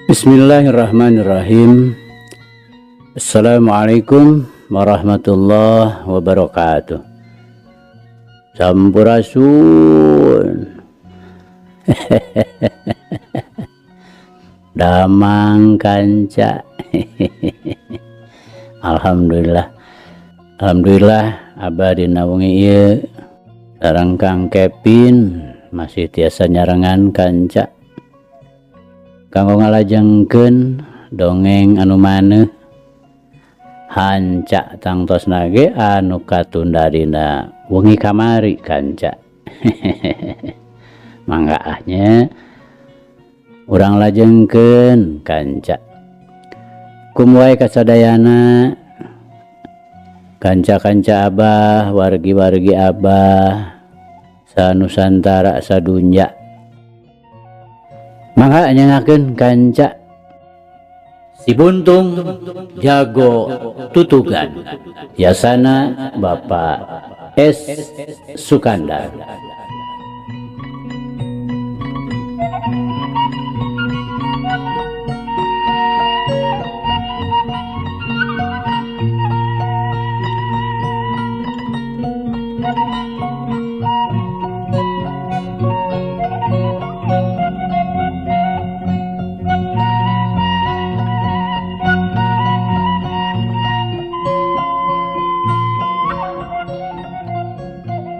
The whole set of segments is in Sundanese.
Bismillahirrahmanirrahim. Assalamualaikum warahmatullahi wabarakatuh. Sampurasun. Damang kanca. Alhamdulillah. Alhamdulillah abah dina wengi ieu sareng Kang Kevin masih tiasa nyarengan kanca. Kanggo ngalajengkeun dongeng anu maneuh hanca tangtosna ge anu katunda dina wengi kamari kanca. Mangga ah nya urang lajengkeun kanca. Kum wae kasadayana kanca-kanca abah, wargi-wargi abah sanusantara sadunya. Mangga nyengakeun kanca Si Buntung Jago Tutugan Yasana Bapak S Sukandar.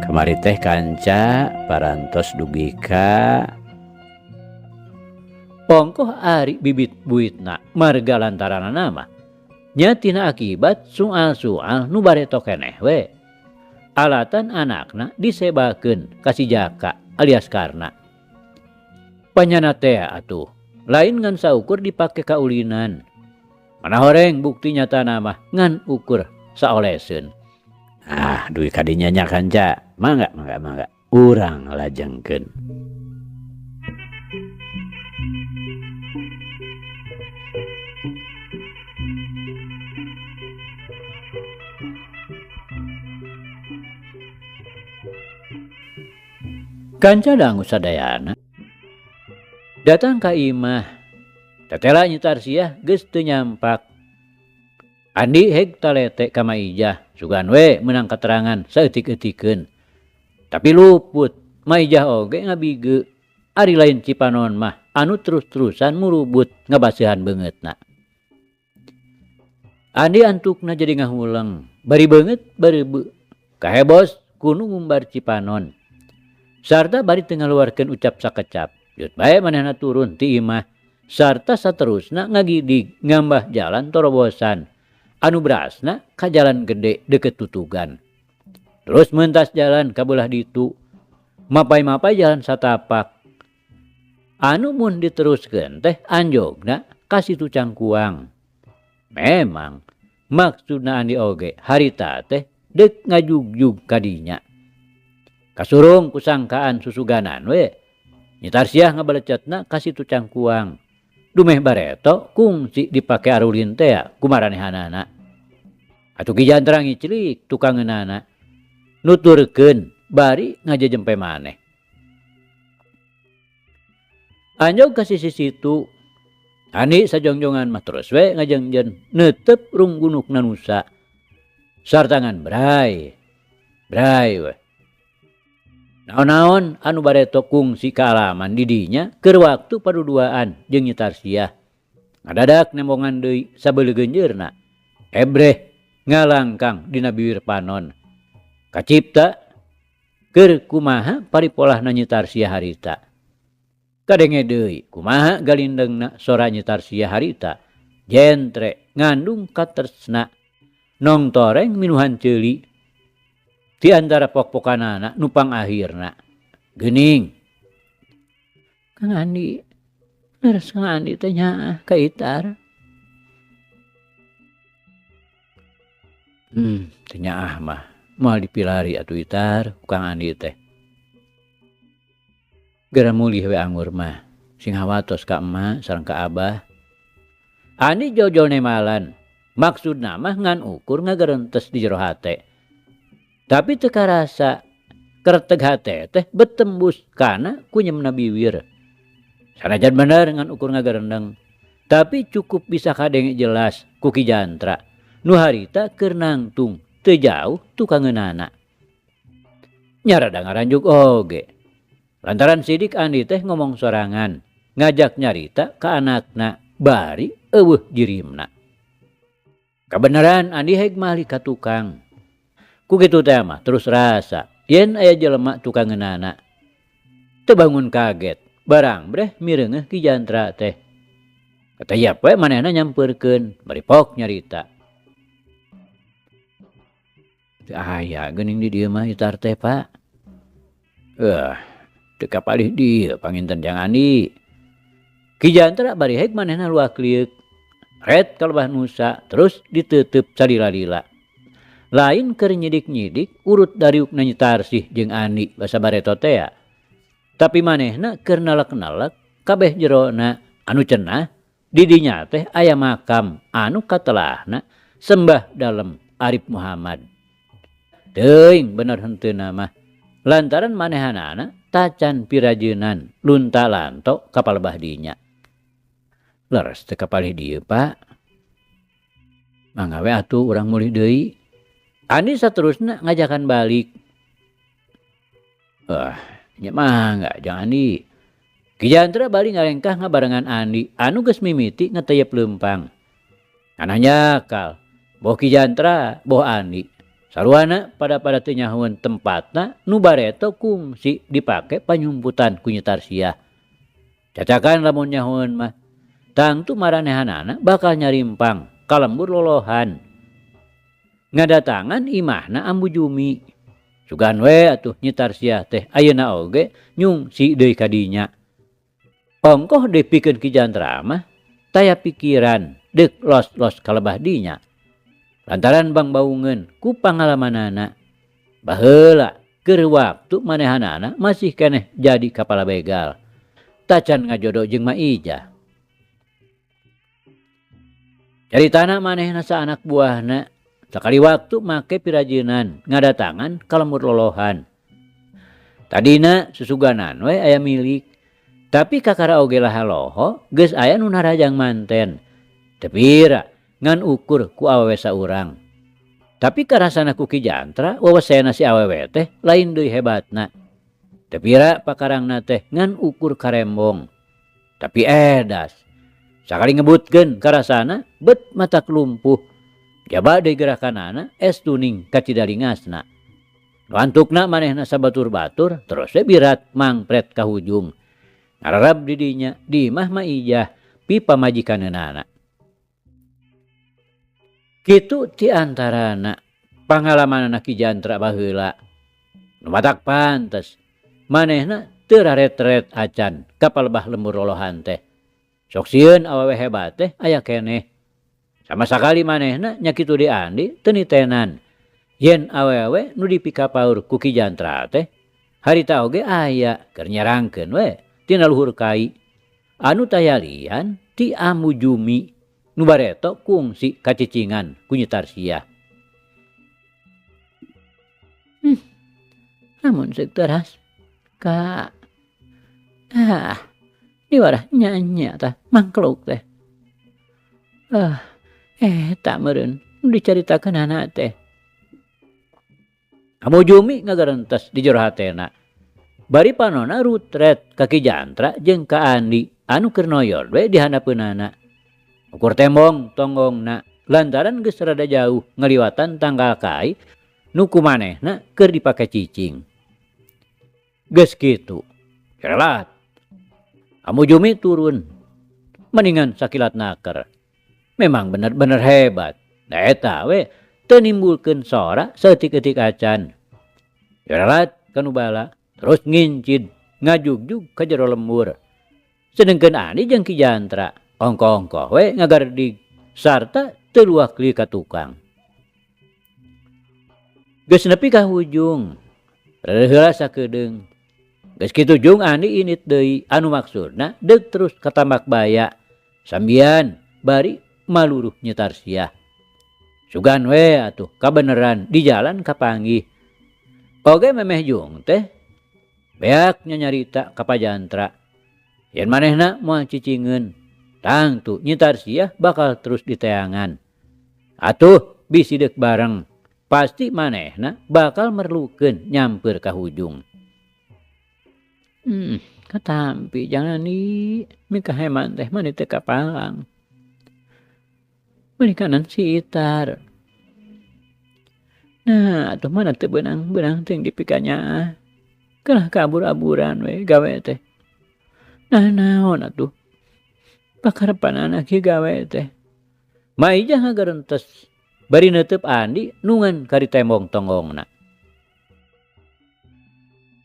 Kamari teh kanca parantos dugi ka ongkoh ari bibit buitna marga lantaranana mah nya tina akibat soal-soal nu bareto keneh we. Alatan anakna disebakeun ka si Jaka alias Karna. Panyana teh atuh lain ngan saukur dipake kaulinan. Mana horeng bukti nyatana mah ngan ukur saoleseun. Ah, duit kadinya nya kanca. Mangga, mangga, mangga. Urang lajengkeun. Kanca dangu sadayana datang ka imah. Tetela Nyi Tarsiah geus teu nyampak. Andi heg talete ka Maijah, sugan we meunang katerangan saeutik-eutikeun. Tapi luput, Maijah oge ngabige. Ari lain Cipanon mah anu terus-terusan murubut ngabaseuhan beungeutna. Andi antukna jadi ngahuleng, bari beungeut bareubeu. Kahebos kunu ngumbar Cipanon. Sarta bari teu ngaluarkeun ucap sakecap. Yut bae manehna turun ti imah sarta saterusna ngagidig ngambah jalan torobosan. Anu berasna ka jalan gede deket tutugan. Terus mentas jalan ka belah ditu. Mapai-mapai jalan satapak. Anu mun diteruskeun teh anjogna ka situ Cangkuang. Memang maksudna Andi oge harita teh deuk ngajugjug ka dinya. Kasurung kusangkaan susuganan we. Nyi Tarsiah ngabalecetna ka situ Cangkuang. Dumeh bareto kungsi dipake arulin tea kumaranehanana. Atuh Ki Jantra ngiclik tukangeunana. Nuturkeun bari ngajejempe maneh. Anjog ka sisi situ. Andi sajongjongan mah terus we ngajengjen neuteup runggunuk nanusa. Sartangan bray. Bray we. Naon-naon anu bareto kungsi kaalaman di dinya keur waktu paduduaan jeung Nyi Tarsiah. Ngadadak nembongan deui sabeulegeunjeurna. Ebreh ngalangkang dina bibir panon. Kacipta keur kumaha paripolahna Nyi Tarsiah harita. Kadenge deui kumaha galindengna sora Nyi Tarsiah harita. Jentre ngandung katresna nongtoreng minuhan ceuli. Di antara pok-pokanana nupang akhirna. Geuning. Kang Andi, leres Kang Andi teh nyaah ka Itar. Teu nyaah mah moal dipilari atuh Itar ku Kang Andi teh. Geura mulih we anggur mah, sing hawatos ka emak sareng ka abah. Andi jojol nemalan, maksudna mah ngan ukur ngagerentes di jero hate. Tapi teu karasa kerteg hate teh betembus kana kunyemna biwir. Sanajan bener ngan ukur ngagerendeng. Tapi cukup bisa kadenge jelas ku Ki Jantra nu harita keur nangtung teu jauh tukangeunana. Nya rada ngaranjuk oge. Lantaran sidik Andi teh ngomong sorangan, ngajak nyarita ka anakna bari eueuh jirimna. Kabeneran Andi heg malih ka tukang. Ku kitu teh mah terus rasa yen aya jelema tukangeunana. Teu bangun kaget, barang breh mireungeuh Ki Jantra teh. Katayap we manehna nyampeurkeun bari pok nyarita. Teu aya geuning di dieu mah itar teh, Pak. Teu kapalih dieu panginten jang Andi. Ki Jantra bari heg manehna luak lieuk. Ret ka Lebah Nusa terus diteuteup salila-lila. Lain keur nyidik-nyidik urut dariukna Nyi Tarsih jeung Andi basa bareto tea. Tapi manehna keur nalek-nalek kabeh jerona anu cenah di dinya teh aya makam anu katelahna sembah dalem Arif Muhammad. Teuing bener henteuna mah lantaran manehanana tacan pirajeunan lunta lanto ka palebah dinya. Leres teu kapalih dieu, Pak. Mangga we atuh urang mulih deui. Andi saterusna ngajakan balik. Wah, nya mangga jang Andi. Ki Jantra bali ngalengkah ngabarengan Andi anu geus mimiti ngeteyep leumpang. Nganah nyakal, boh Ki Jantra, boh Andi. Saruana pada-pada teu nyahoeun tempatna nu bareto kungsi dipake panyumputan ku Nyi Tarsiah. Cacakan lamun nyahoeun mah, tangtu maranehanana bakal nyarimpang ka lembur lolohan. Ngadatangan imahna Ambu Jumi. Sugan we atuh Nyi Tarsiah teh ayeuna oge nyungsi deui ka dinya. Ongkoh deui pikeun Ki Jantra mah taya pikiran deuk los-los ka lebah dinya. Lantaran bangbaungeun ku pangalamanana. Baheula keur waktu manehanana masih keneh jadi kapala begal. Tacan ngajodo jeung Maijah. Caritana manehna saanak buahna sakali waktu make pirajeunan ngadatangan ka lembur lolohan. Tadina susuganan we aya milik. Tapi kakara oge laha loho geus aya nu narajang manten. Teu pira ngan ukur ku awewe saurang. Tapi karasana ku Ki Jantra wewesena si awewe teh lain deui hebatna. Teu pira pakarangna teh ngan ukur karembong. Tapi edas. Sakali ngebutkeun karasana bet mata kelumpuh. Jaba deui gerakanana es tuning ka cidalingasna. Nu antukna manehna sabatur-batur terus we birat mangpret ka hujung. Ngararab di dinya di imah Maijah pi pamajikaneunana. Kitu ti antarana pangalamanana Ki Jantra baheula. Nu matak pantes manehna teu raret-ret acan ka palebah lembur lolohan teh. Sok sieun awewe hebat teh aya keneh. Sama sakali manehna nya kitu di Andi teu nitenan. Yen awewe nu dipikapaur ku Ki Jantra teh harita oge aya keur nyerangkeun we tina luhur kai. Anu tayalian ti Ambu Jumi nu bareto kungsi kacicingan ku Nyi Tarsiah. Lamun seuk teras ka diwarah nya-nya tah mangkluk teh. Eta meureun nu dicaritakeunana teh. Ambu Jumi ngagarentes di jero hatena. Bari panona rutret ka Ki Jantra jeung ka Andi anu keur noyor we di handapeunana. Ukur tembong tonggongna lantaran geus rada jauh ngaliwatan tangkal kai nu kumanehna keur dipake cicing. Geus kitu, cerelat. Ambu Jumi turun mendingan sakilat naker. Memang bener-bener hebat. Da eta we teu nimbulkeun sora saeutik-eutik acan. Cerelat kanu bala terus ngincid ngajugjug ka jero lembur. Sedengkeun Andi jeung Ki Jantra ongkoh-ongkoh we ngagaredig sarta teu luak lieu ka tukang. Geus nepi ka hujung, rada heula sakedeung. Geus kitu jung Andi init deui anu maksudna deuk terus ka tambak baya. Sambian bari maluruh Nyi Tarsiah. Sugan we atuh kabeneran di jalan kapanggih. Oge memeh jung teh beak nyanyarita ka Pa Jantra. Yen manehna moal cicingeun. Tangtu Nyi Tarsiah bakal terus diteangan. Atuh bisi deuk bareng, pasti manehna bakal merlukeun nyampeur ka hujung. Katampi Jang Andi, mikaheman teh mani teu kapalang. Meuni kanan si Itar. Nah, atuh mana teu beunang-beunang teuing dipikanyaah. Kalah kaabur-aburan we gawe teh. Nah naon atuh. Pakarepanana kieu gawe teh. Maijah ngagarentes bari neuteub Andi nungan ka ditembong tonggongna.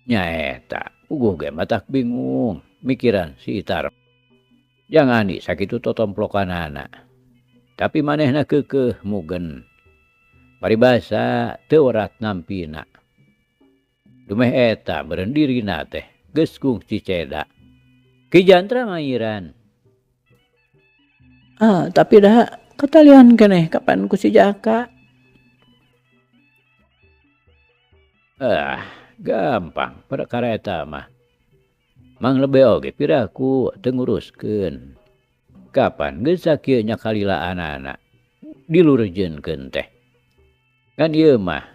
Nyaeta, puguh ge matak bingung mikiran si Itar. Jang Andi sakitu totomplokanana. Tapi manehna keukeuh mugen. Paribasa teu werat nampina. Dumeh eta meureun dirina teh geus kungsi ceda. Ki Jantra mairan. Ah, tapi dah katalian keneh kapan ku si Jaka. Ah, gampang perkara eta mah. Mang lebe oge piraku teu nguruskeun. Kapan geus sakieu nya kalilaanana dilurejeunkeun teh. Kan ieu mah.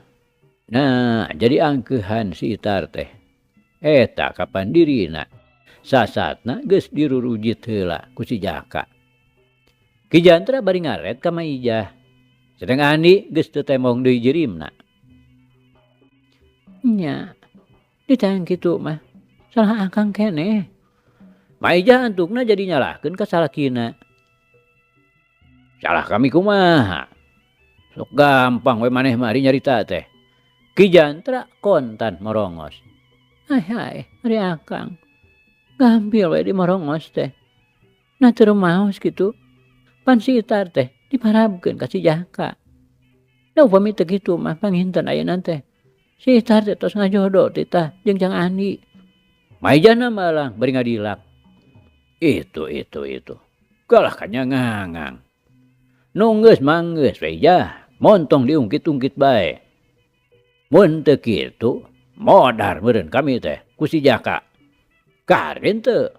Nah, jadi angkeuhan si Itar teh. Eta kapan dirina. Sasatna geus dirurujit heula ku si Jaka. Ki Jantra bari ngaret ka Maijah. Sedeng Andi geus teu tembong deui jirimna. Nya, ditang kitu mah salah akang keneh. Maijah antukna jadi nyalahkeun ka salakina. Salah kami kumaha? Sok gampang we maneh mah ari nyarita teh. Ki Jantra kontan morongos. Ai ai, ari akang. Gampil we di morongos teh. Nah teu rumaos kitu. Pan si Itar teh diparabkeun ka si Jaka. Da upami teu kitu mah panginten ayeuna teh. Si Itar teh tos ngajodo titah jeung Jang Andi. Maijana malang bari ngadilak. Itu itu itu. Kalah kanya ngangang. Nu geus mah geus we jah, montong diungkit-ungkit bae. Mun teu kitu, modar meureun kami teh ku si Jaka. Karin teu.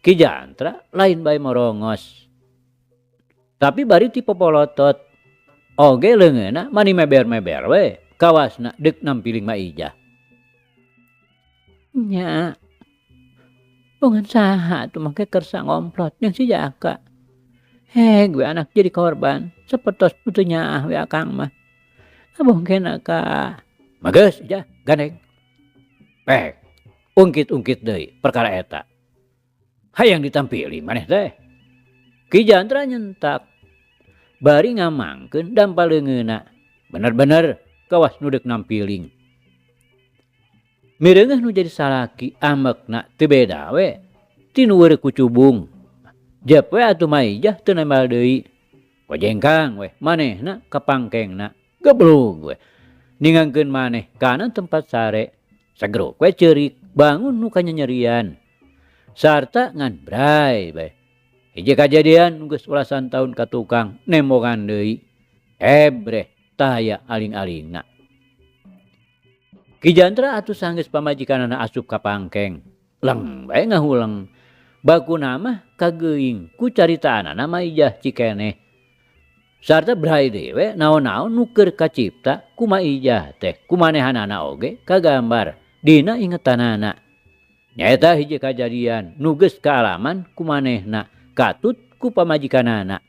Ki Jantra lain bae morongos. Tapi bari ti popolotot. Oge leungeunna mani meber-meber we kawasna deuk nampiling Maijah. Nya. Bongan saha atuh make kersa ngomplot jeung si Jaka. Heg we anak jadi korban, sapertos nu teu nyaah we akang mah. Abong kena ka. Mageus jah gandeng. Pek, ungkit-ungkit deui perkara eta. Hayang ditampili maneh teh. Ki Jantra nyentak. Bari ngamangkeun dampa leungeunna. Bener-bener kawas nu deuk nampiling. Mireungeuh nu jadi salaki amekna teu beda we ti nu weureuh kucubung. Jep we atuh Maijah teu nembal deui. Kojengkang we manehna ka pangkengna. Geblug we. Ningangkeun maneh kana tempat sare. Sageruk we ceurik bangun nu kanyanyerian. Sarta ngan bray bae. Hiji kajadian nu geus ulasan taun ka tukang nembongan deui. Ebreh taya aling-alingna. Ki Jantra atuh sanggeus pamajikanana asup ka pangkeng. Leng bae ngahuleng. Bakuna mah kageuing ku caritaanana Maijah cikeneh. Sarta bray deui we naon-naon nu keur kacipta ku Maijah teh kumanehanana oge kagambar dina ingetanana. Nyaeta hiji kajadian nu geus kaalaman kumanehna katut ku pamajikanana.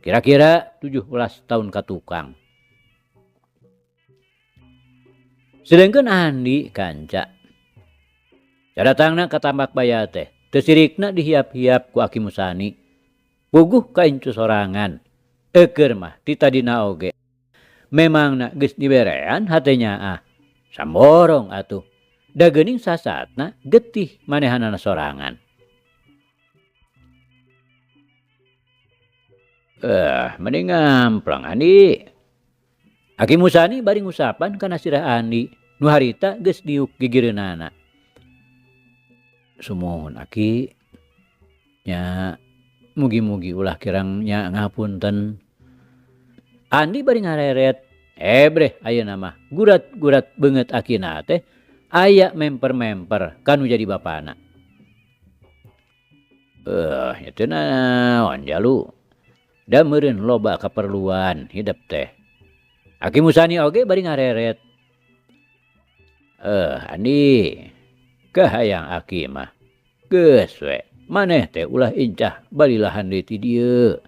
Kira-kira 17 tahun ka tukang. Sedengkeun Andi kanca. Cadatangna ka tambak baya teh, teu sirikna dihiap-hiap ku Aki Musani. Puguh ka incu sorangan. Eukeur mah ti tadina oge. Memangna geus diberean hate nyaah. Samborong atuh. Da geuning sasatna getih manehanana sorangan. Mending ngamplang Andi. Aki Musani bari ngusapan kana sirah Andi nu harita geus diuk gigireunana. Sumuhun Aki nya mugi-mugi ulah kirang nya ngapunten. Andi bari ngareret, ebreh ayeuna mah gurat-gurat beungeut akina teh aya memper-memper kanu jadi bapana. Nya teu nanaon jalu da meureun loba kaperluan hidep teh. Aki Musani oge bari ngareret. Andi kahayang aki mah geus we maneh teh ulah incah balilahan deui ti dieu.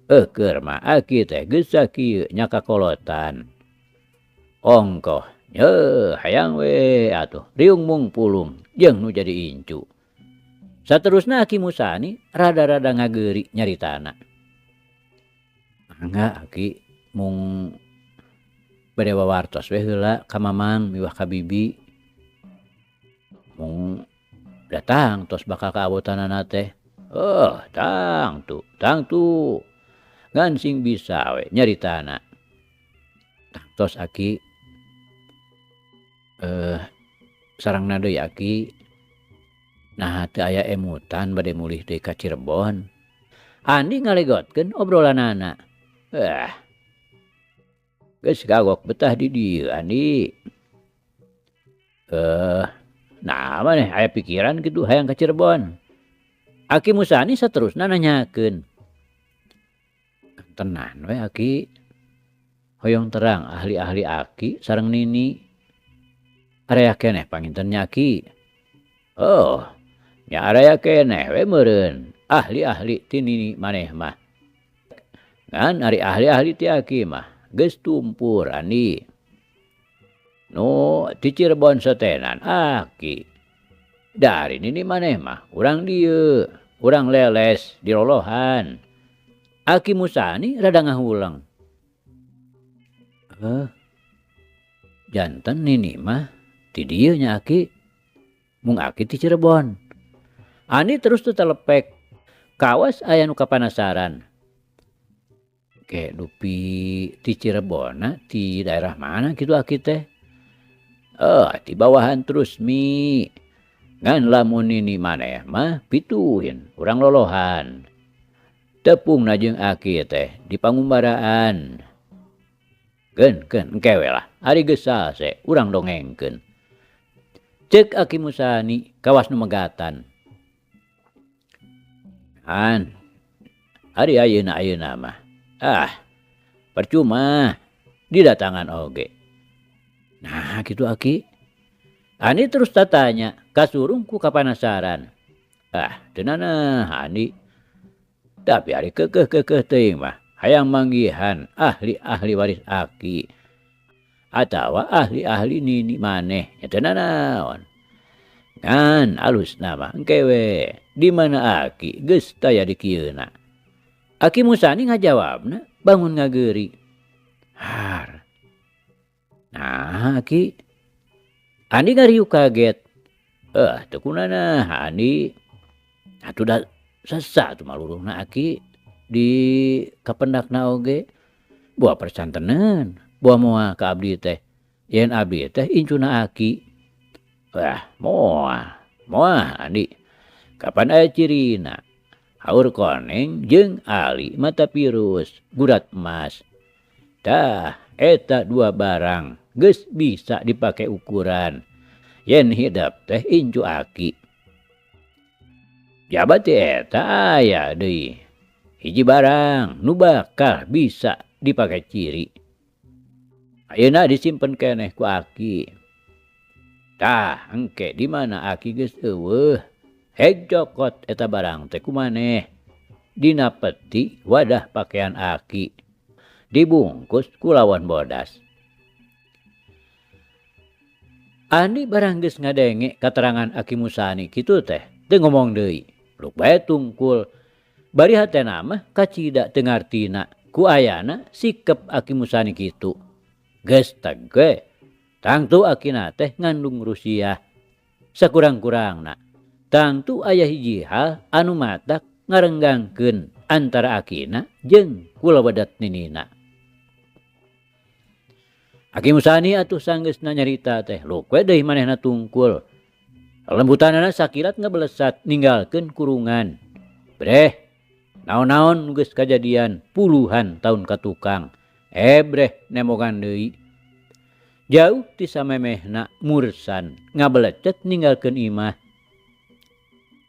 Eukeun mah aki teh geus sakieu nya kakolotan. Ongkoh nyeuh hayang we atuh riung mungpulung jeung nu jadi incu. Saterusna Aki Musani rada-rada ngageuri nyaritana. Mangga Aki mung bade wawartos we heula ka Mamang miwah ka Bibi. Mung datang tos bakal kaawotanana teh. Oh, tangtu, tangtu. Ngan sing bisa we nyaritana. Tangtos Aki. Sarangna deui Aki. Nah teu aya emutan bade mulih deui ka Cirebon. Andi ngalegotkeun obrolanana. Geus kagok betah di dieu Andi. Nah maneh aya pikiran kitu hayang ka Cirebon. Aki Musani saterusna nanyakeun. Tenan we Aki. Hoyong terang ahli-ahli Aki sareng Nini. Area keneh panginten nya Aki. Oh, nya area keneh we meureun ahli-ahli ti Nini maneh mah. Ngan ari ahli-ahli ti Aki mah geus tumpur Andi. Nu ti Cirebon setenan Aki. Dari Nini maneh mah urang dieu, urang leles di lolohan. Aki Musani rada ngahuleng. Janten Nini mah ti dieu nya Aki. Mung Aki ti Cirebon. Andi terus teu telepek. Kawas aya nu kapanasaran. Ke dupi ti Cirebonna ti daerah mana kitu Aki teh? Ti bawahan terus mi. Ngan lamun Nini maneh mah pituin urang lolohan. Tepungna jeung Aki teh di pangumbaraan. Keun engke we lah ari geus salse urang dongengkeun. Ceuk Aki Musani kawas nu megatan. An ari ayeuna-ayeuna mah percuma didatangan oge. Nah kitu Aki. Andi terus tatanya kasurung ku kapanasaran. Teu nanah Andi. Tapi ari keukeuh-keukeuh teuing mah hayang manggihan ahli-ahli waris Aki atawa ahli-ahli Nini maneh nya teu nanaon. Ngan alusna mah engke we di mana Aki geus taya di kieuna. Aki Musani ngajawabna bangun ngageuri. Har. Nah Aki. Andi ngariuk kaget. Teu kunanah Andi. Atuh da sesa atuh maluruhna Aki di kapendakna oge. Buah persantenan, buah moal ka abdi teh. Yen abdi teh incuna Aki. Moal, moal Andi. Kapan aya cirina? Haur koneng jeung ali mata pirus, gurat emas. Tah, eta dua barang geus bisa dipake ukuran. Yen hidep teh incu Aki. Jabat ti eta aya deui. Hiji barang nu bakal bisa dipake ciri. Ayeuna disimpen keneh ku Aki. Tah, engke di mana Aki geus eueuh, heg cokot eta barang teh ku maneh. Dina peti wadah pakaian Aki. Dibungkus ku lawan bodas. Andi barang geus ngadenge katerangan Aki Musani kitu teh, teu ngomong deui. Luk bae tungkul. Bari hatena mah kacida teu ngartina ku ayana sikep Aki Musani kitu. Geus teg we. Tangtu akina teh ngandung rusiah. Sakurang-kurangna tangtu aya hiji hal anu matak ngarenggangkeun antara akina jeung kulawedat ninina. Aki Musani atuh sanggeusna nyarita teh luk we deui manehna tungkul. Lembutanana sakilat ngebelesat ninggalkeun kurungan. Breh, naon-naon geus kajadian puluhan tahun ka tukang. Breh nemogan deui. Jauh ti samemehna mursan ngabelecet ninggalkeun imah.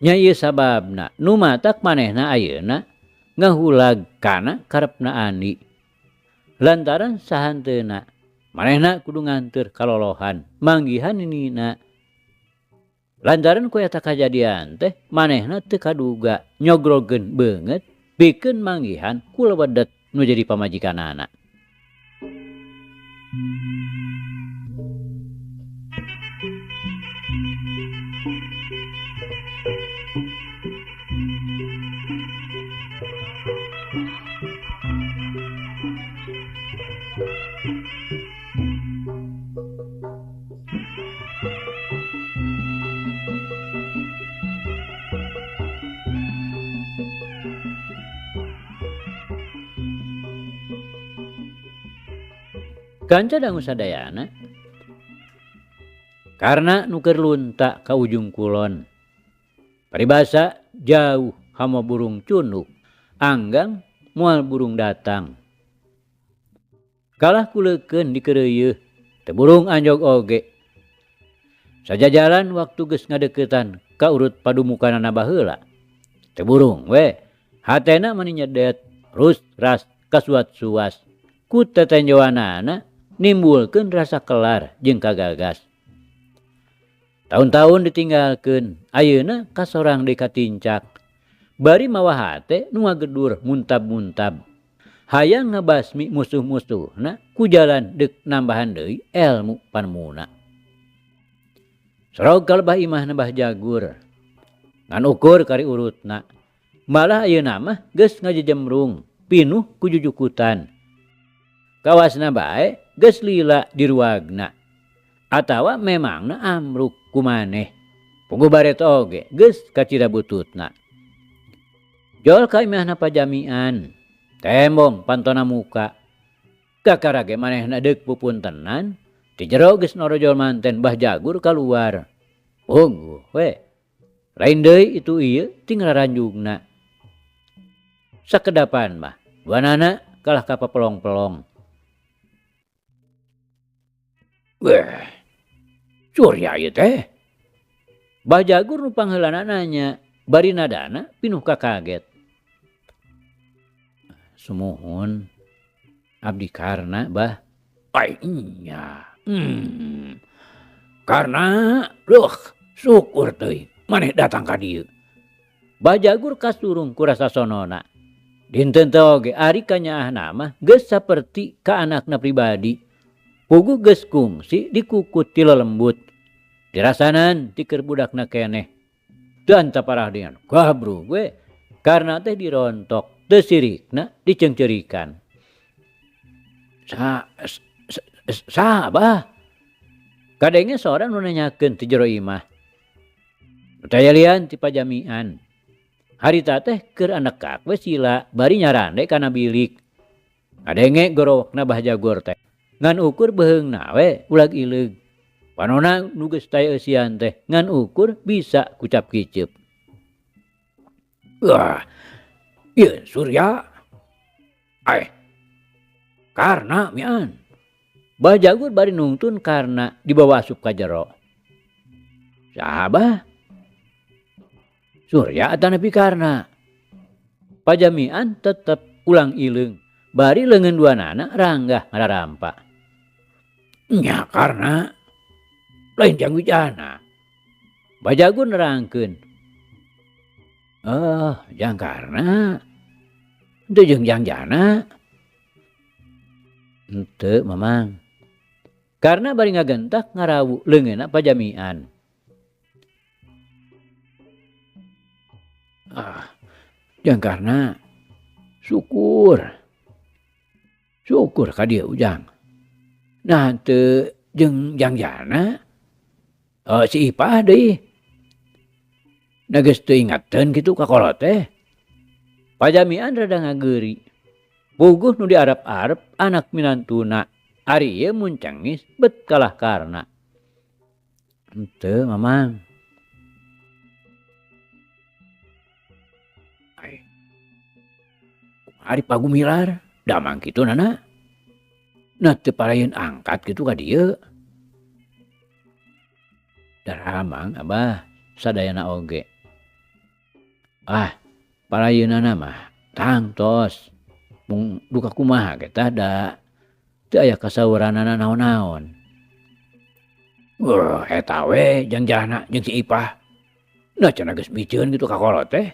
Nya ieu sababna nu matak manehna ayeuna ngahulag kana karepna Andi. Lantaran sahanteuna manehna kudu nganteur kalolohan manggihan ninina. Lantaran ku eta kajadian teh manehna teu kaduga nyogrogeun beungeut pikeun manggihan kulawedet nu jadi pamajikanana. Kanca dangu sadayana karena nu keur lunta ka ujung kulon. Paribasa jauh hama burung cunduk, anggang moal burung datang. Kalah kuleukeun dikeureuyeeh, teu burung anjog oge. Sajajalan waktu geus ngadeuketan ka urut padumukanana baheula. Teu burung we, hatena mani nyedet, rus ras kasuat-suas. Ku tetenjoanana nimbulkeun rasa kelar jeung kagagas. Taun-taun ditinggalkeun, ayeuna kasorang deui katincak. Bari mawa hate nu ngagedur muntab-muntab. Hayang ngabasmi musuh-musuhna ku jalan deuk nambahan deui elmu panemuna. Sorog kalebah imahna Bah Jagur. Ngan ukur kari urutna. Malah ayeuna mah geus ngajejemrung, pinuh ku jujukutan. Kawasna bae geus lila diruagna. Atawa memangna amruk kumaneh. Puguh bareto oge geus kacida bututna. Jol ka imahna pajamian, tembong pantona muka. Kakara ge manehna deuk pupuntenan, ti jero geus norojol manten Bah Jagur kaluar. Puguh we. Lain deui itu ieu ting raranjugna. Sakedapan mah duanana kalah ka papelong-pelong. Weh, Surya ieu teh. Bah Jagur nu pangheulana nanya, bari nadana pinuh kakaget. Sumuhun abdi Karna, Bah. Ai nya. Karna, duh, syukur teuing maneh datang ka dieu. Bah Jagur kasurung ku rasa sonona. Dinten teh oge ari kanyaahna mah geus saperti ka anakna pribadi. Puguh geus kungsi dikukut ti lelembut. Dirasanan ti keur budakna keneh. Teu antaparah dengan gabru we karena teh dirontok, teu sirikna diceungceurikan. Sa bah. Kadenge sora nu nanyakeun ti jero imah. Nu taya lian ti pajamian. Harita teh keur anekak we sila bari nyarande kana bilik. Kadenge gorowokna Bah Jagur teh. Ngan ukur beheungna we ulag ileug. Panona nu geus taya eusian teh ngan ukur bisa kucap kiceup. Wah, ieu Surya. Ai. Karna mian. Bah Jagur bari nungtun Karna dibawa asup ka jero. Saha bah? Surya atanapi Karna? Pajamian tetep ulang ileung. Bari leungeun duanana ranggah ngararampa. Nya Karna lain jang Wijana. Bah Jagur nerangkeun. Oh, jang Karna. Henteu jeung jang Jana. Henteu, Mamang. Karna bari ngagentak ngarawu leungeunna pajamian. Ah, jang Karna. Syukur. Syukur ka dieu Ujang. Nah, henteu jeung jang Jana. Oh, si Ipah deui. Da geus teu ingateun kitu ka kolot teh. Pajamian rada ngageuri. Puguh nu diarep-arep anak minantuna. Ari ieu mun cengis bet kalah Karna. Henteu, Mamang. Ai. Ari Pagumilar damang kitu nana. Nah teu parayeun angkat kitu ka dieu. Daramang Abah sadayana oge. Ah, parayeunana mah tangtos mung duka kumaha ge tah da teu aya kasauranana naon-naon. Wah, eta we jang Jana jeung si Ipah. Nah cenah geus miceun kitu ka kolot teh.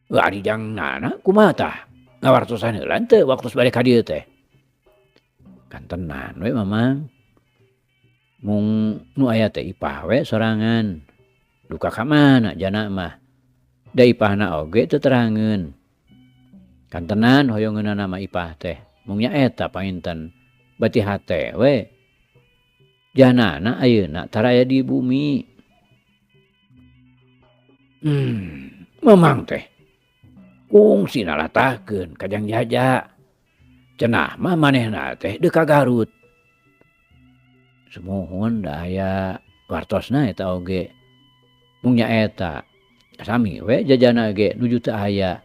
Ari jang Nana kumaha tah? Ngawartosan heula teu waktu bade ka dieu teh. Kantenan we Mamang. Mung nu aya teh Ipah we sorangan. Duka ka mana Jana mah? Da Ipahna oge teu terangeun. Kantenan hoyongeunana mah Ipah teh. Mung nya eta panginten bati hate we. Janana ayeuna taraya di bumi. Memang teh kungsi nalatahkeun ka Jang Jaja. Cenah mah manehna teh deuk ka Garut. Sumuhun da aya wartosna eta oge. Mung nya eta sami we jajana ge nuju teu aya.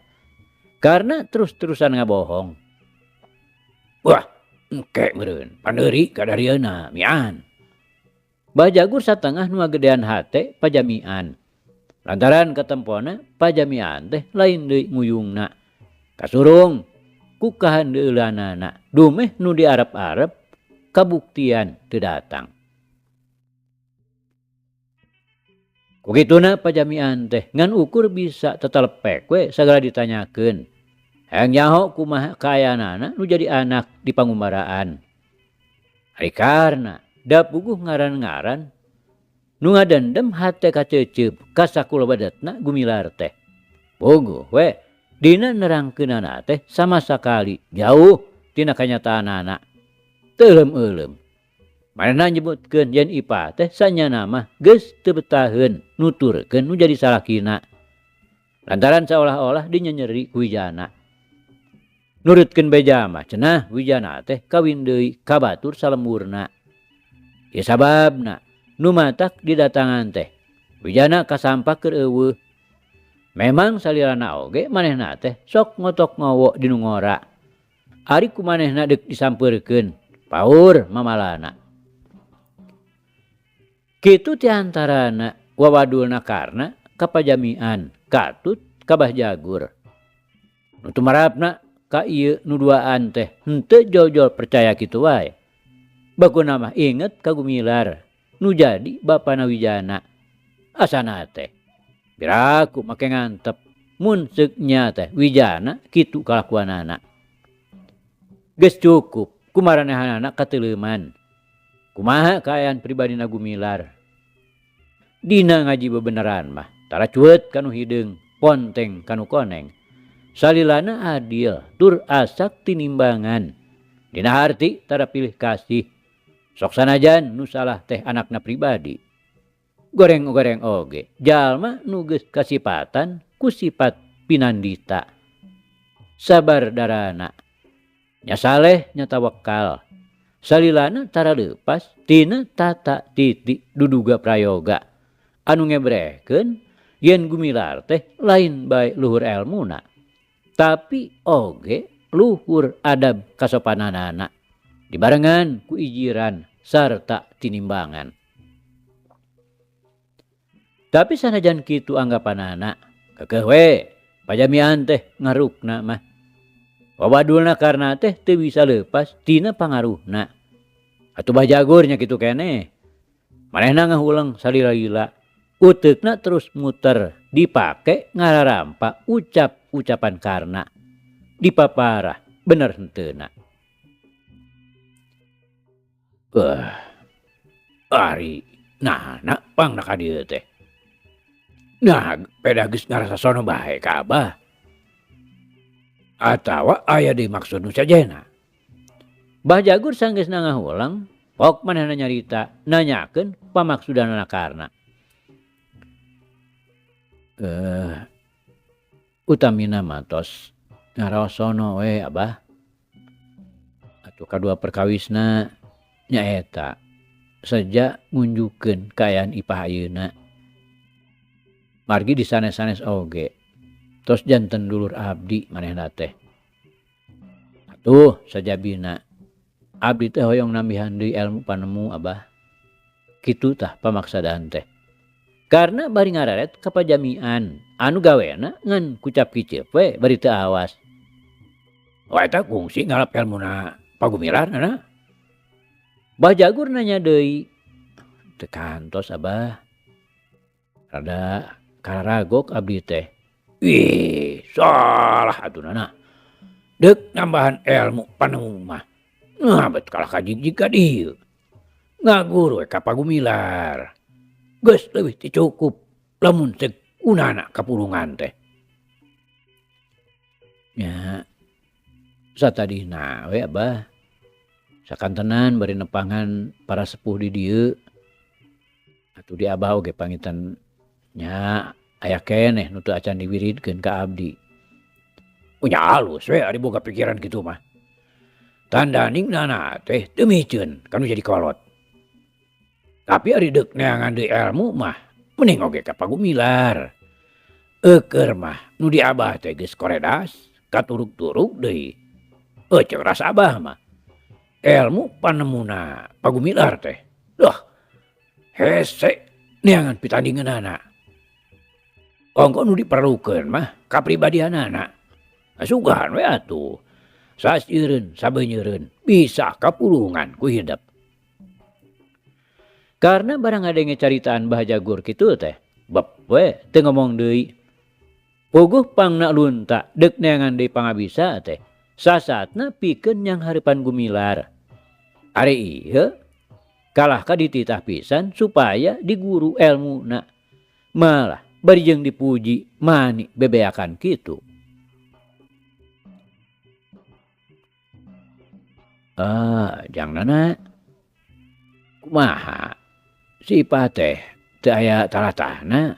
Karena terus-terusan ngabohong. Wah, engke meureun pandeuri kadarieuna mian. Bajagur satengah nu ngagedean hate pajamian. Lantaran katempona pajamian teh lain deui nguyungna. Kasurung ku kahandeulanana dumeh nu diarep-arep kabuktian teu datang. Kukituna pajamian teh ngan ukur bisa tetelepek we sagala ditanyakeun. Hayang nyaho kumaha kaayaanana nu jadi anak di pangumbaraan. Ari karna da puguh ngaran-ngaran nu ngadendem hate kaceuceup ka sakulo badetna Gumilar teh. Puguh we dina nerangkeunana teh sama sakali jauh tina kanyataanana. Teu euleum-euleum. Manehna nyebutkeun yen Ipah teh sanyana mah geus teu betaheun nuturkeun nu jadi salakina. Lantaran seolah-olah dinyenyeri ku Wijana. Nurutkeun beja mah cenah Wijana teh kawin deui ka batur salemburna. Ieu sababna nu matak didatangan teh Wijana kasampak keur eueuh. Memang salirana oge manehna teh sok ngotok ngowo di nu ngora. Ari ku manehna deuk disampeurkeun paur mamalana. Kitu ti antarana wawadulna karna kapajamian katut ka Bah Jagur. Nu tumarapna ka ieu nu duaan teh henteu jol-jol percaya kitu wae. Bakuna mah inget ka Gumilar nu jadi bapana Wijana. Asana teh biraku make ngantep mun seuk nya teh Wijana kitu kalakuanana. Geus cukup kumaranehanana kateuleman. Kumaha kaayaan pribadina Gumilar. Dina ngaji bebeneran mah tara cuet kanu hideung, ponteng kanu koneng. Salilana adil tur asak tinimbangan. Dina harti tara pilih kasih. Sok sanajan nu salah teh anakna pribadi. Goreng-goreng oge jalma nu geus kasipatan ku sifat pinandita. Sabar darana. Nya saleh nya tawakal. Salilana tara leupas tina tata titi duduga prayoga. Anu ngebrehkeun yen Gumilar teh lain bae luhur elmuna, tapi oge luhur adab kasopananana dibarengan ku ijiran sarta tinimbangan. Tapi sanajan kitu anggapanana, kekeh we pajamian teh ngarukna mah. Wawadulna karna teh teu bisa leupas tina pangaruhna. Atuh Bah Jagur nya kitu keneh. Manehna ngahuleng salila-lila, uteukna terus muter dipake ngararampa ucap-ucapan karna. Dipaparah bener henteuna. Ari nana pangna ka dieu teh. Nah, peda geus ngarasa sono bae ka Abah. Atawa aya deui maksud nu sajena. Bah Jagur sanggeusna ngahulang, pok manehna nyarita nanyakeun pamaksudanana karna. Utamina mah tos ngaraosono we Abah. Atuh kadua perkawisna nyaeta seja ngunjukeun kaayaan Ipah ayeuna. Margi disanes-sanes oge tos janten dulur abdi manehna teh. Atuh sajabina abdi teh hoyong nambihan deui ilmu panemu Abah. Kitu tah pamaksadan teh. Karna bari ngararet ka pajamian anu gawena ngan kucap kicep we bari teu awas. Oh eta kungsi ngalap elmuna Pagumilar Nana? Bah Jagur nanya deui. Teu kantos Abah. Rada kararagok abdi teh. Ih, salah atuh Nana. Deuk nambahan elmu panemu mah. Nah, bet kalah kajigjig ka dieu. Ngaguru we ka Pagumilar. Geus leuwih ti cukup lamun ceuk unana kapulungan teh. Nya satadihna we Abah. Sakantenan bari nepangan para sepuh di dieu. Atuh di Abah oge pangitan nya aya keneh nu teu acan diwiridkeun ka abdi. Nya alus we ari boga pikiran kitu mah. Tandaning nana teh teu miceun kanu jadi kolot. Tapi ari deuk neangan deui elmu mah mending oge ka Pagumilar. Eukeun mah nu di Abah teh geus koredas katurug-turug deui. Ceuk rasa Abah mah elmu panemuna Pagumilar teh. Duh, hese neangan pitandingeunana. Ongko nu diperlukeun mah kapribadianana. Sugan we atuh. Sasieureun sabeunyereun bisa kapulungan ku hidep. Karena barang ngadenge caritaan Bah Jagur kitu teh, bep we teu ngomong deui. Puguh pangna lunta deuk neangan deui pangabisa teh, sasatna pikeun nyang hareupan Gumilar. Ari ieu kalah ka dititah pisan supaya diguru elmuna. Malah bari jeung dipuji mani bebeakan kitu. Jang Nana kumaha si Ipah teh teu aya talatahna.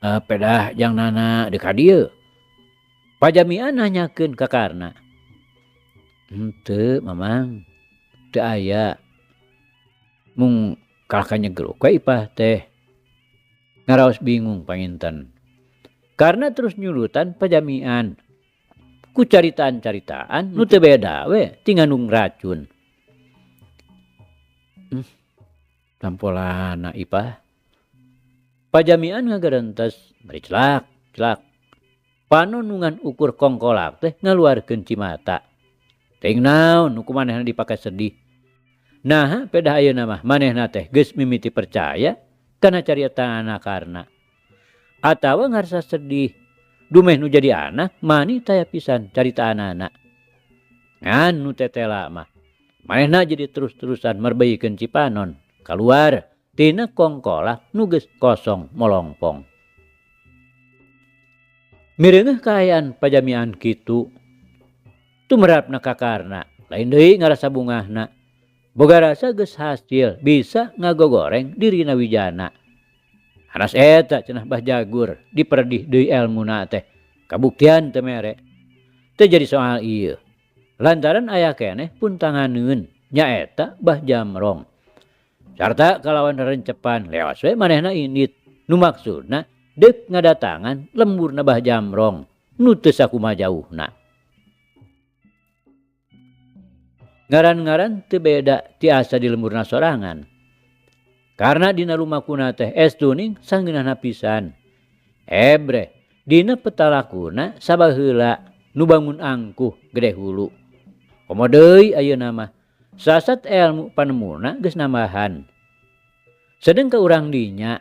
Pedah jang Nana deuk ka dieu. Pajamian nanyakeun ka Karna. Henteu Mamang, teu aya. Mung kalah ka nyegruk we Ipah teh. Ngaraos bingung panginten. Karna terus nyulutan pajamian. Ku caritaan-caritaan nu teu beda we ti ngandung racun. Tampolana Ipah. Pajamian ngagerentes bari celak celak. Panon nu ngan ukur kongkolak teh ngaluarkeun cimata. Teuing naon nu ku manehna dipake sedih. Naha pedah ayeuna mah manehna teh geus mimiti percaya kana caritaanana Karna. Atawa ngarasa sedih dumeh nu jadi anak mani taya pisan caritaanana. Ngan nu tetela mah manehna jadi terus-terusan merbeikeun Cipanon kaluar tina kongkolak nu geus kosong molongpong. Mireungeuh kaayaan pajamian kitu tumerapna ka Karna lain deui ngarasa bungahna. Boga rasa geus hasil bisa ngagogoreng dirina wijana. Hanas eta cenah Bah Jagur diperdih deui elmuna teh kabuktian teu mere. Teu jadi soal ieu. Lantaran aya keneh pun tanganeun nyaeta Bah Jamrong. Sarta kalawan rencepan lewas we manehna indit nu maksudna deuk ngadatangan lemburna Bah Jamrong nu teu sakumaha jauhna. Ngaran-ngaran teu beda tiasa di lemburna sorangan. Karena dina lumakuna teh estuning sanggeunahna pisan. Ebreh dina petalakuna sabaheula nu bangun angkuh gede hulu. Komo deui ayeuna mah sasat elmu panemuna geus nambahan. Sedeng ka urang dinya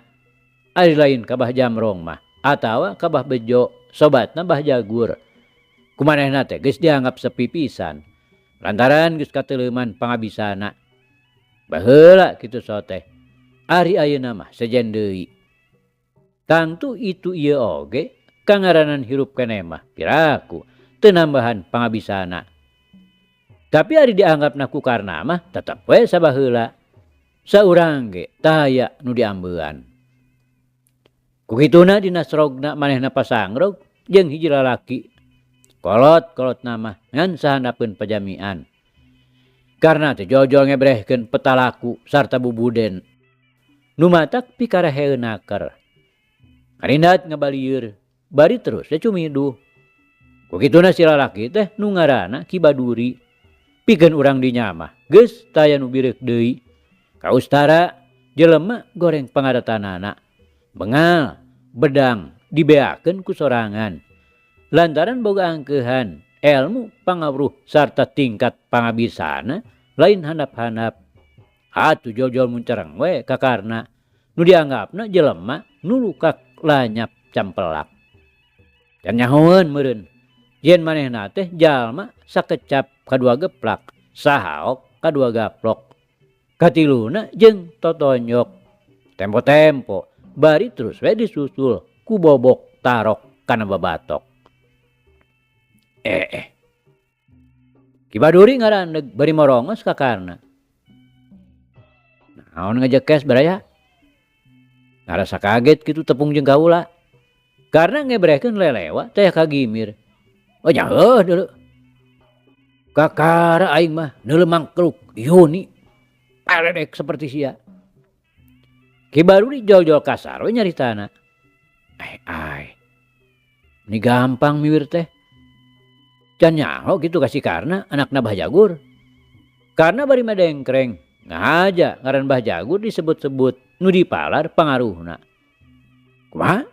ari lain ka Bah Jamrong mah atawa ka Bah Bejo sobatna Bah Jagur. Kumanehna teh geus dianggap sepi pisan. Lantaran geus kateuleman pangabisana. Baheula kitu soteh. Ari ayeuna mah sejen deui. Tangtu itu ieu oge kangaranan hirup keneh mah piraku teu nambahan pangabisana. Tapi ari dianggapna ku Karna mah tetep we sabaheula. Saurang ge taya nu diambean. Ku kituna dina srogna manehna pasangrog jeung hiji lalaki. Kolot-kolot nama ngan sahandapeun pajamian. Karna teh jol-jol ngebrehkeun petalaku sarta bubuden. Nu matak pikaraheun naker. Karindat ngabalieur, bari terus teh cumiduh. Ku kituna si lalaki teh nu ngaranna Ki Baduri. Pikeun urang dinya mah geus taya nu bireuk deui. Kaustara jelema goreng pangadatanana. Bengal, bedang dibeakeun ku sorangan. Lantaran boga angkeuhan, elmu pangawruh sarta tingkat pangabisana lain handap-handap. Atuh jol-jol muncereng we ka Karna nu dianggapna jelema nu lukak lanyap campelak. Can nyahoeun meureun yen manehna teh jalma sakecap kadua geplak, sahaok kadua gaplok. Katiluna jeung totonyok. Tempo-tempo bari terus we disusul ku bobok tarok kana babatok. Ki Baduri ngarandeg bari morongos ka Karna. Naon ngajekes baraya? Ngarasa kaget kitu tepung jeung kaula. Karna ngebrehkeun lelewa teh kagimir. Oh nya heuh deuleu. Kakara aing mah neuleu mangkluk yoni paledek seperti sia. Ki Baduri jol-jol kasar we nyaritana. Ai. Ini gampang miwir teh. Can nyaho kitu ka si Karna anakna Bah Jagur. Karna bari madengkreng ngahaja ngaran Bah Jagur disebut-sebut nu dipalar pangaruhna. Kumaha?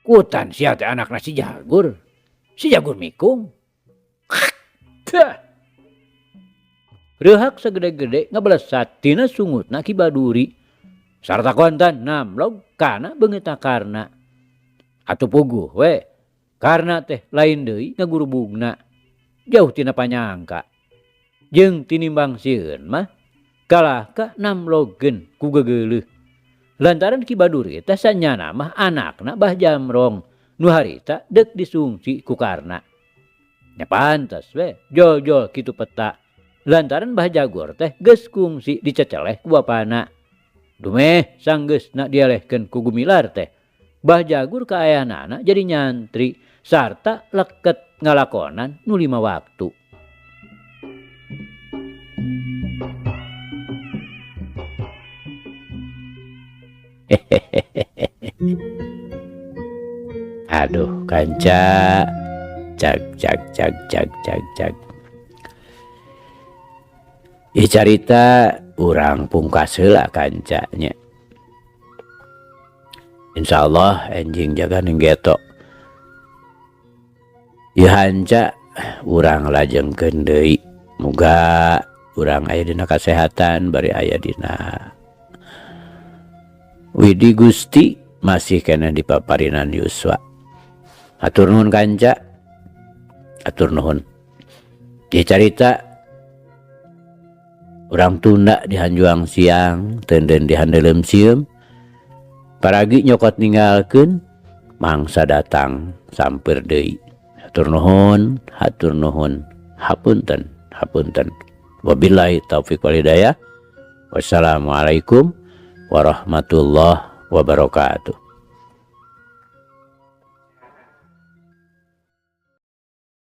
Kutan sia teh anakna si Jagur. Si Jagur mikung. Reuhak sagede-gede ngabalesat tina sungutna Ki Baduri. Sarta kontan namlog kana beungeutna Karna. Atuh puguh we. Karna teh lain deui ngagurubugna. Jauh tina panyangka. Jeung tinimbang sieun mah kalah ka namlogeun ku gegeuleuh. Lantaran Ki Baduri teh sanyana mah anakna Bah Jamrong nu harita deuk disungsi ku Karna. Nya pantes we jol-jol kitu peta. Lantaran Bah Jagur teh geus kungsi diceceleh ku bapana. Dumeh sanggeusna dielehkeun ku Gumilar teh. Bah Jagur kaayanana jadi nyantri sarta leket ngalakonan nu 5 waktu. Aduh kanca, cag cag cag cag cag cag. Ieu carita urang pungkas heula kanca nya. Insyaallah enjing jaga ning geto. Ieu hanca urang lajengkeun deui. Muga urang aya dina kasehatan bari aya dina Widi Gusti masih keneh di paparinan yuswa. Hatur nuhun kanca. Hatur nuhun. Ieu carita urang tunda di hanjuang siang, teunden di handeuleum sieum. Paragi nyokot ninggalkeun, mangsa datang sampeur deui. Hatur nuhun, hatur nuhun, hapunten, hapunten. Wabillahi taufik wal hidayah. Wassalamualaikum warahmatullahi wabarakatuh.